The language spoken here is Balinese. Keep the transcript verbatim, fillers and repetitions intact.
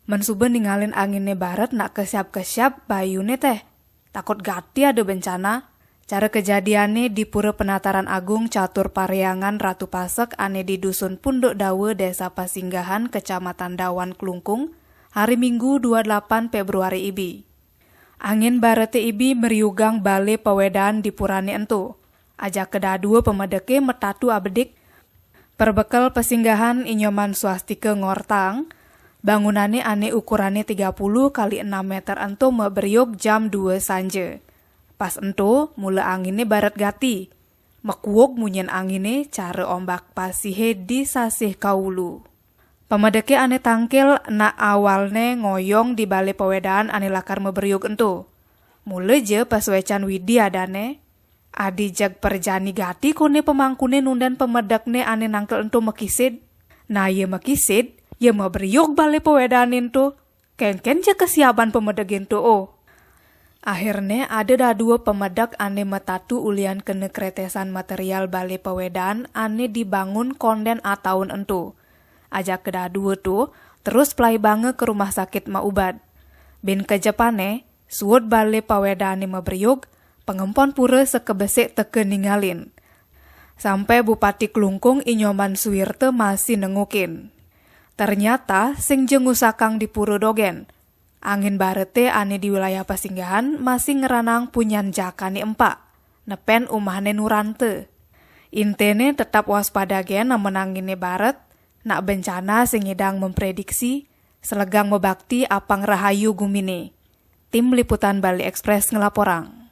Men suba ningalin anginné baret nak kesiap-kesiap bayuné téh. Takut gati ada bencana. Cara kejadianné di Pura Penataran Agung Catur Parhyangan Ratu Pasek ané di Dusun Punduk Dawa, Désa Pasinggahan, Kecamatan Dawan, Klungkung, hari Minggu dua delapan Fébruari ibi. Angin bareté ibi meriugang balé pawédaan di purané ento. Ajaka dadua pamedeké metatu abedik. Perbekel Pasinggahan I Nyoman Swastika ngortaang, bangunané ané ukurané tiga puluh kali enam méter ento maberiug jam dua sanja. Pas ento, mula anginné baret gati. Makuug munyin anginné cara ombak pasihé di sasih kaulu. Pamedeké ané tangkil nak awalné ngoyong di balé pawédaan ané lakar maberiug ento. Mula ja pasuécan Widi adané, adi jeg perjani gati koné pamangkuné nundén pamedekné ané nangkil ento makisid. Nah, ya makisid, ya maberiug balé pawédaané ento. Kénkén ja kesiaban pamedek ento, oh. Akhirné ada dadua pamedek ané matatu ulian kena kretesan material balé pawédaan ané dibangun kondén ataun ento. Ajaka dadua to terus plaibanga ka rumah sakit maubat. Bin kajepané, suud balé pawédaané maberiug, pangempon pura sakabesik teka ningalin. Sampai Bupati Klungkung I Nyoman Suwirta masih nengukin. Ternyata sing ja ngusakang di pura dogén. Angin bareté ané di wilayah Pasinggahan masih ngranang punyan jakané empak, nepen umahné nuranta. Inténé tetap waspada gén amen anginné baret, nak bencana sing ngidang memprediksi, selegang mabakti apang rahayu guminé. Tim Liputan Bali Express ngelaporang.